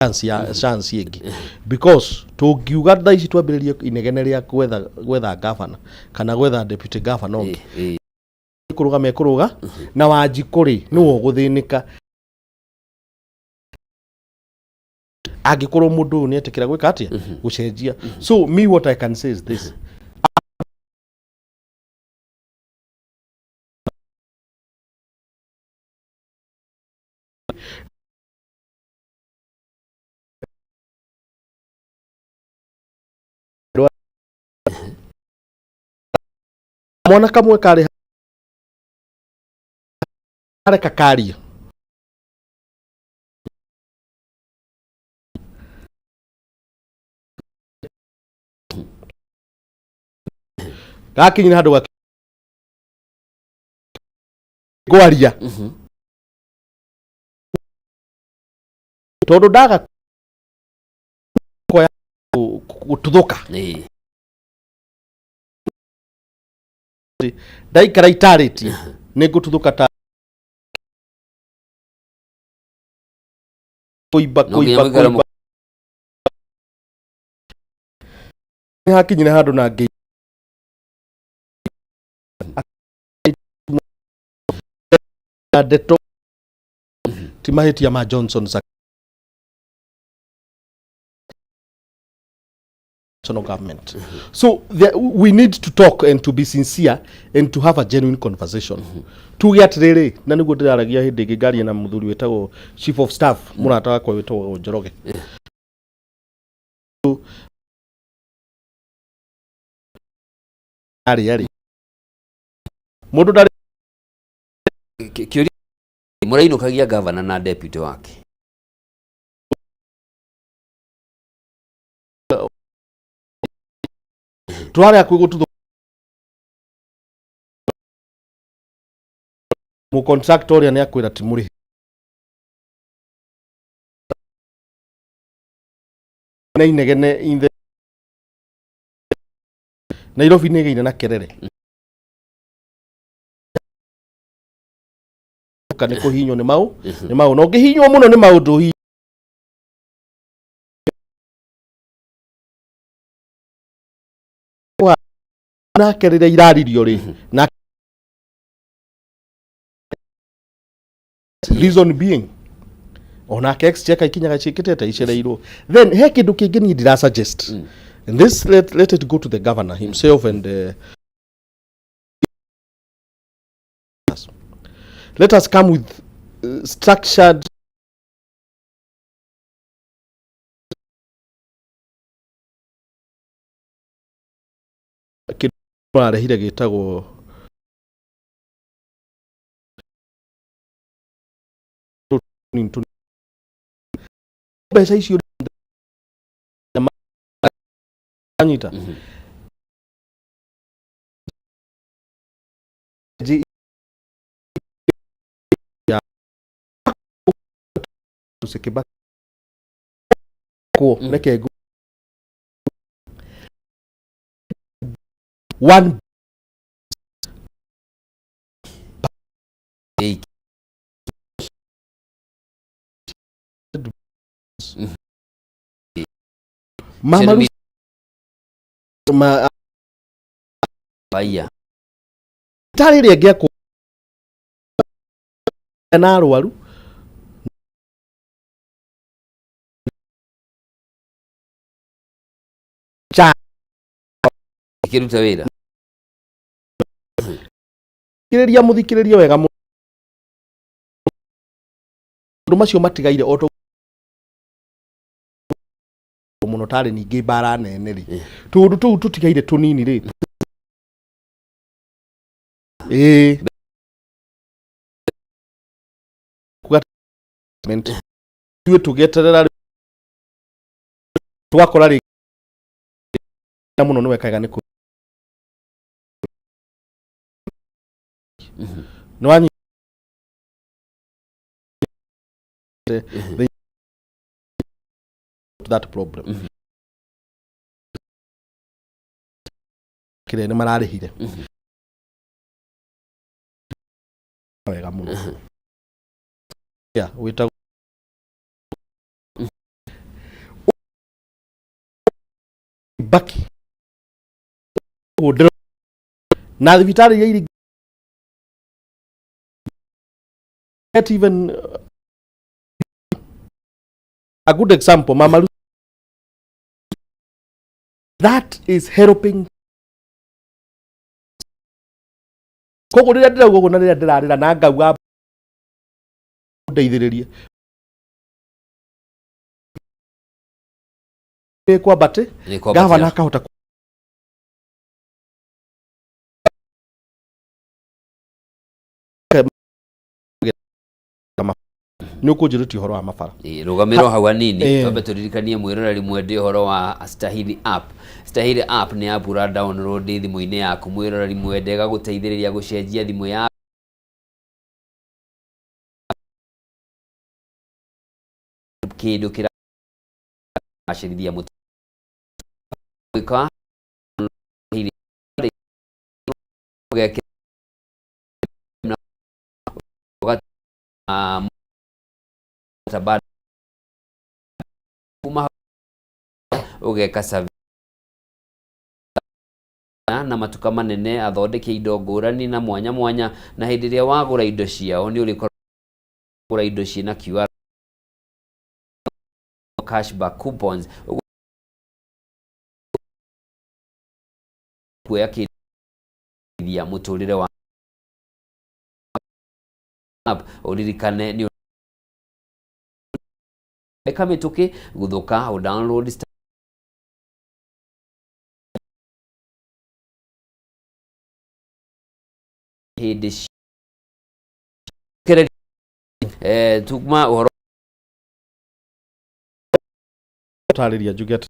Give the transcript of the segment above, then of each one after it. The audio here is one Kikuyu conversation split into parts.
Chance ya chance ĩngĩ, because tũngiuga thaa ici twambĩrĩrie inegene rĩa gwetha governor kana gwetha deputy governor ũngĩ, kũrũga mekũrũga na Wanjikũ rĩ, nĩwe ũgũthĩnĩka angĩkorwo mũndũ ũyũ nĩetĩkĩra gwĩka atĩa, gũcenjia. So me, what I can say is this. Mwana kamwe karĩ areka karia gakinyire handũ ngwaria tondũ ndaga kuoya gũtuthũka. Ndaikara itarĩtie nĩ ngũtuthũka ta kũimba. No nginya kũimba mũikare. Kũimba nĩ hakinyire handũ na ngĩ na ndeto ti mahĩtia ma Johnson national government. So we need to talk and to be sincere and to have a genuine conversation. Tuge atĩrĩrĩ, na nĩguo ndĩraragia hĩndĩ ĩngĩ ngaria na mũthuri wĩtagwo chief of staff, mũrata wakwa wĩtagwo Njoroge. Arĩ arĩ mũndũ ndarĩ. Kĩũria, mũrainũkagia gavana na deputy wake? Twarĩa kwĩ gũtuthũ mũcontractor ũrĩa nĩ akwĩra ti mũrĩhi na inegene in the Nairobi nĩ ĩgĩire na kerere ka nĩ kũhinywo nĩ mau nĩ maũ na ũngĩhinywo mũno nĩ maũndũ nake rĩrĩa iraririo rĩ na reason being onake exchequer ikinyaga ciĩkĩte atĩa, icereirwo. Then he kĩndũ kĩngĩ niĩ ndira suggest, and this let it go to the governor himself and let us come with structured kĩndũ mararehire gĩtagwo mbeca icio anyita. Ya Kibaki reke one. Eight. Mama Lucy ma Baiya. Tarĩ ĩrĩa ĩngĩakwo na arwaru cha. Ĩkĩruta wĩra. Thikĩrĩria, mũthikĩrĩrie wega, maũndũ macio matigaire o mũno tarĩ ningĩ mbara nene rĩ, tũũndũ tũu tũtigaire tũnini rĩ, ĩĩ kuga ithuĩ tũgĩeterera rĩ, twakora rĩ na mũno nĩwe kaega nĩ kũ nĩ wanyi that problem kĩrĩa nĩ mararĩhire wega mũno. Yeah, wĩtagwo Kibaki ũguo na thibitarĩ iria irĩ get even a good example, Mama Lucy, that is helping. Koguo rĩrĩa ndĩrauga ũguo na rĩrĩa ndĩrarĩra na ngauga ndeithĩrĩrie nĩ kwambate Nĩ kwambatĩra. Gavana akahota nĩ ũkũnjũrĩtie ũhoro wa mabara. Ĩ, rũgamĩrwo hau hanini. Twambe tũririkanie mwĩroreri mwende ũhoro wa Stahili app. Stahili app nĩ app ũra download thimũ-inĩ yaku, mwĩroreri mwende, ĩgagũteithĩrĩria gũcenjia thimũ ya kĩndũ kĩragacĩrithia mũtũrĩre ũgekĩra na kuma hau ũgeka survey na matuka manene athondeki indo ngũrani na mwanya mwanya, na hĩndĩ ĩrĩa wagũra indo ciao nĩ ũrĩkoragwo kũgũra indo ciĩna QR cashback coupons, ũguo kuoya kĩthia mũtũrĩre wa app ũririkane nĩ ĩka mĩtũkĩ gũthũka ũ download hĩndĩ tuma ũhoro tarĩria njuge atĩ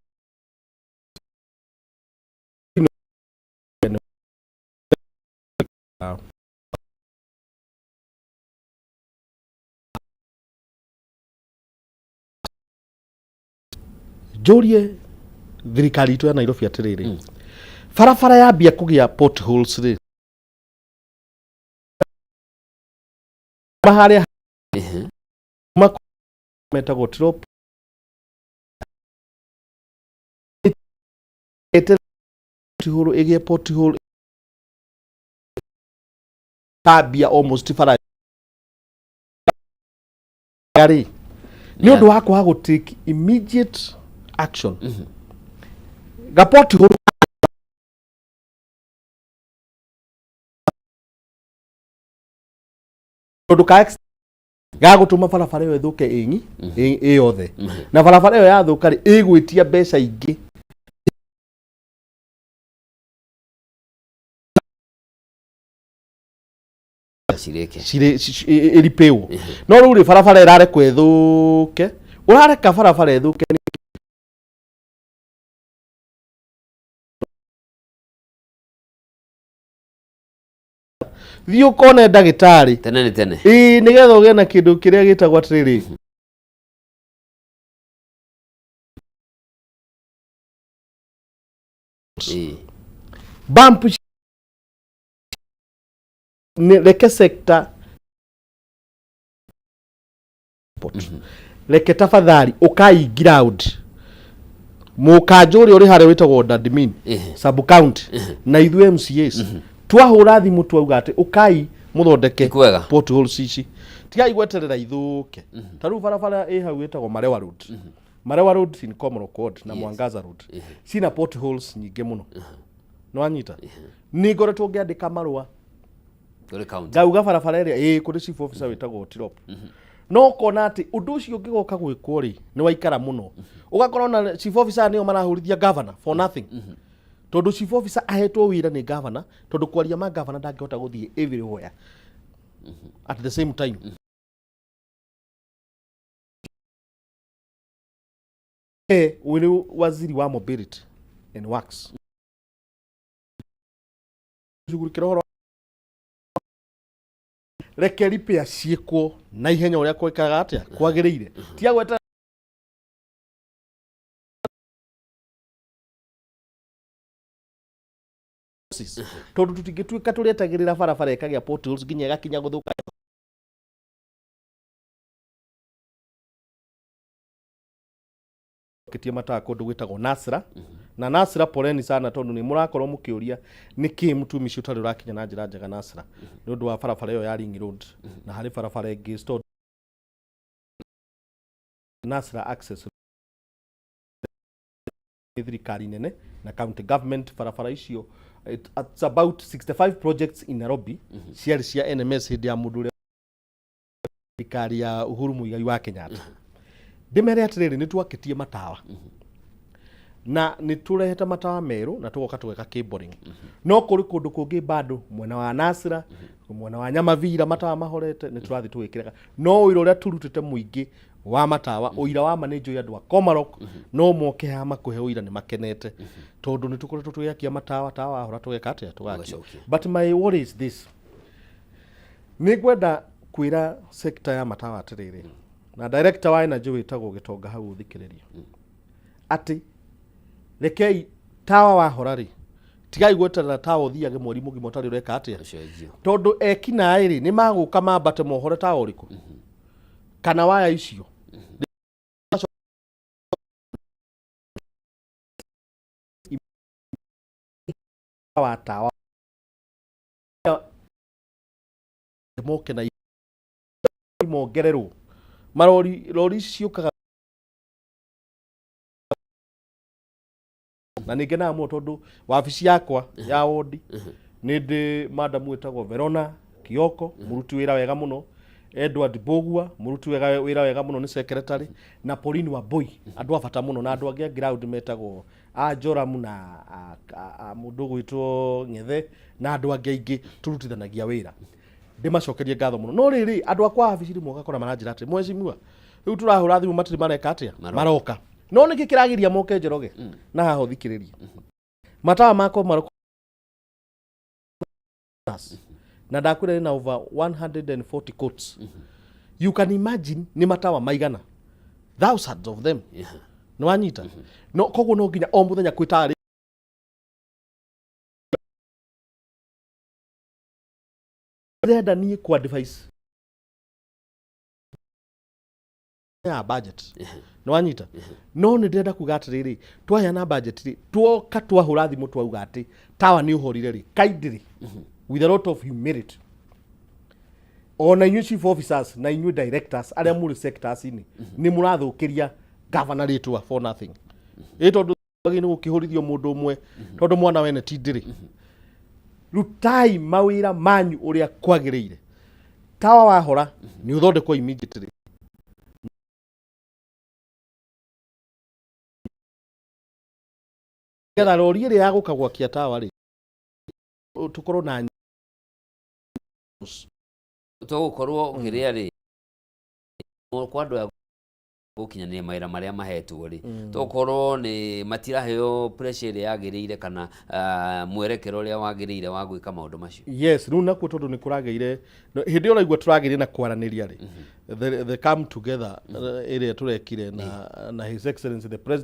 njũrie thirikari itũ ya Nairobi atĩrĩrĩ, barabara yambia kũgĩa potholes rĩ, harĩa metagwo Tirop pothole ĩgĩe pothole tambia almost bara rĩ, nĩ ũndũ wa kwaga gũ take immediate action, ga pothole tondũ ka gagũtũma barabara ĩyo ĩthũke ĩng'i ĩ yothe, na barabara ĩyo yathũka rĩ, ĩgwĩtia mbeca ingĩ. Cirĩke. Ĩripĩwo, no rĩu rĩ, barabara ĩrarekwo ĩthũke, ũrareka barabara ĩthũke thiĩ ũkone ndagĩtarĩ. Tene nĩ tene. Ĩĩ, nĩgetha ũgĩe na kĩndũ kĩrĩa gĩtagwo atĩrĩrĩ, bump nĩ reke sector, reke tafadhali ũkai ground, mũkanjũ ũrĩa ũrĩ harĩa wĩtagwo Dadmin sub county na ithuĩ MCAs twahũra thimũ twauga atĩ ũkai mũthondeke Nĩ kwega. potholes ici, tigai gweterera ithũke. Ta rĩu barabara ĩ hau ĩtagwo Marewa Road, Marewa Road in Komorok Ward na Mwangaza Road cina potholes nyingĩ mũno. Nĩwanyita, nĩ ngoretwo ngĩandĩka marũa Kũrĩ county. Ngauga barabara ĩrĩa ĩ kũrĩ chief officer wĩtagwo Tirop, no ũkona atĩ ũndũ ũcio ũngĩgoka gwĩkwo rĩ, nĩ waikara mũno, ũgakorwo na chief officer nĩo marahũrithia governor for nothing, tondũ chief officer ahetwo wĩra nĩ governor, tondũ kwaria ma governor ndangĩhota gũthiĩ everywhere at the same time. Wĩrĩ waziri wa mobility and works, shughulikĩra ũhoro, reke repair ciĩkwo na ihenya ũrĩa kwĩkaga atĩa kwagĩrĩire, tiga gwetera tondũ tũtingĩtuĩka tũrĩetagĩrĩra barabara ĩkagĩa potholes nginya ĩgakinya gũthũka. Kitie mataa kũndũ gwĩtagwo Nasra. Na Nasra, poleni sana, tondũ nĩ mũrakorwo mũkĩũria nĩkĩ mũtumici ũtarĩ ũrakinya na njĩra njega Nasra, nĩ ũndũ wa barabara ĩyo ya Ring Road na harĩ barabara ĩngĩ store Nasra access nĩ thirikari nene na county government. Barabara icio, it's about 65 projects in Nairobi ciarĩ cia NMS hĩndĩ ya mũndũ ũrĩa thirikari ya Uhuru Muigai wa Kenyatta. Ndĩmere atĩrĩrĩ, nĩ twakĩtie matawa na nĩ tũrehete matawa merũ na tũgoka tũgeka cabling, no kũrĩ kũndũ kũngĩ bado mwena wa Nasra, mwena wa Nyamavira, matawa mahorete. Nĩ tũrathiĩ tũgĩkĩraga, no ũira ũrĩa tũrutĩte mũingĩ wa matawa, ũira wa ma nĩ njũĩ andũ a Komarok no moke haha makũhe ũira nĩ makenete, tondũ nĩ tũkoretwo tũgĩakia matawa. Tawa wahora tũgeka atĩa? Tũgakia. Tũgacokia. But my worry is this: nĩ ngwenda kwĩra sector ya matawa atĩrĩrĩ, na director wa energy wĩtagwo Gĩtonga hau ũthikĩrĩria, atĩ rekei tawa wahora rĩ, tigai gweterera tawa ũthiage mweri mũgima ũtarĩ ũreka atĩa? Ũcenjio. Tondũ ekinaĩ rĩ, nĩ magũka mambate mohore tawa ũrĩkũ kana waya icio. Wa tawa moke na mongererwo marori, rori ici ciũkaga, na nĩ ngenaga mũno tondũ wabici yakwa ya wondi nĩ ndĩ madam wĩtagwo Verona Kioko, mũruti wĩra wega mũno, Edward Bogua, mũruti wĩra wega mũno, nĩ secretary, na Pauline Wambui, andũ a bata mũno, na andũ angĩ a ground metagwo a Joramu na a mũndũ ũgwĩtwo Ng'ethe na andũ angĩ aingĩ tũrutithanagia wĩra. Ndĩmacokerie ngatho mũno. No rĩrĩ, andũ akwa wabici rĩmwe ũgakora maranjĩra atĩ, "Mheshimiwa, rĩu tũrahũra thimũ matirĩ mareka atĩa?" Maroka. Maroka. No nĩkĩ kĩragiria moke, Njoroge? Na haha ũthikĩrĩrie, matawa makwa maroka na ndakwĩra na over 140 coats. You can imagine nĩ matawa maigana, thousands of them. Nĩ wanyita? No koguo no nginya o mũthenya kwĩ tawa ndĩrenda niĩ ku advice ya budget. Nĩ wanyita? No nĩ ndĩrenda kuga atĩrĩrĩ, twaheana budget rĩ, tuoka twahũra thimũ twauga atĩ tawa nĩ ũhorire rĩ, kindly, with a lot of humility, ona inyuĩ chief officers na inyuĩ directors arĩa mũrĩ sectors-inĩ, nĩ mũrathũkĩria governor rĩtwa for nothing. Ĩ tondũ nĩ gũkĩhũrithio mũndũ ũmwe tondũ mwana wene ti ndĩrĩ. Rutai mawĩra manyu ũrĩa kwagĩrĩire. Tawa wahora nĩ ũthondekwo immediately. Nĩgetha rori ĩrĩa ya gũka gwakia tawa rĩ, tũkorwo na Tũgũkorwo kĩrĩa rĩ, kwa andũ aya gũkinyanĩria mawĩra marĩa mahetwo rĩ, tokorwo nĩ matiraheo pressure ĩrĩa yagĩrĩire kana mwerekero ũrĩa wagĩrĩire wa gwĩka maũndũ macio. Yes, rĩu nakuo tondũ nĩ kũragĩire hĩndĩ ĩyo ũraigua tũragĩire na kwaranĩria rĩ, the come together ĩrĩa tũrekire na His Excellency the President.